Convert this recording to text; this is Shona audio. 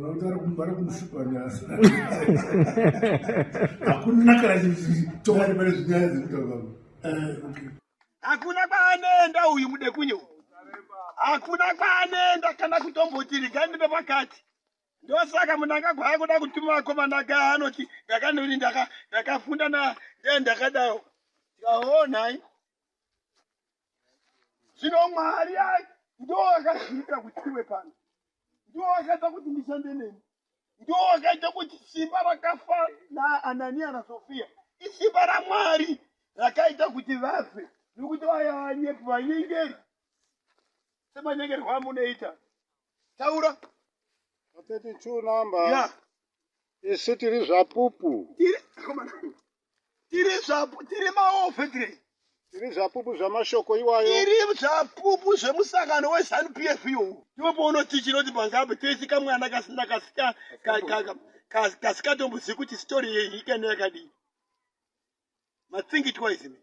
Kana kuti ari kumushupa nyasa. Hakuna kana chokwadi pane zvinyaya dzekutaura. Eh, Hakuna kwaanoenda uyu mudekunye uyu. Hakuna kwaanoenda kana kutomboti regai ndibe pakati. Ndosaka Mnangagwa akuda kutuma vakomana ka anoti ndakanoti ndakafunda na ndakadaro. Tikaonai. Zvino Mwari ndo akazviita kuti iwe pano. Ndo akaita kuti ndishande nemi. Ndo akaita kuti simba rakafa naAnania naSofia isimba raMwari rakaita kuti vafe nokuti vaya vanyepi vanyengeri semanyengerwo amunoita. Taura. 32 number. Yeah. Isu tiri zvapupu. Tiri zvapupu, tiri maofetire. Tiri zvapupu zvamashoko iwayo. Tiri zvapupu zvemusangano weZanu PF iwowu. Ndipo paunoti chinoti pangabe tese kamwana kasina kasika kasikatombozivi kuti story yenyika neyakadii. Mathink twice me.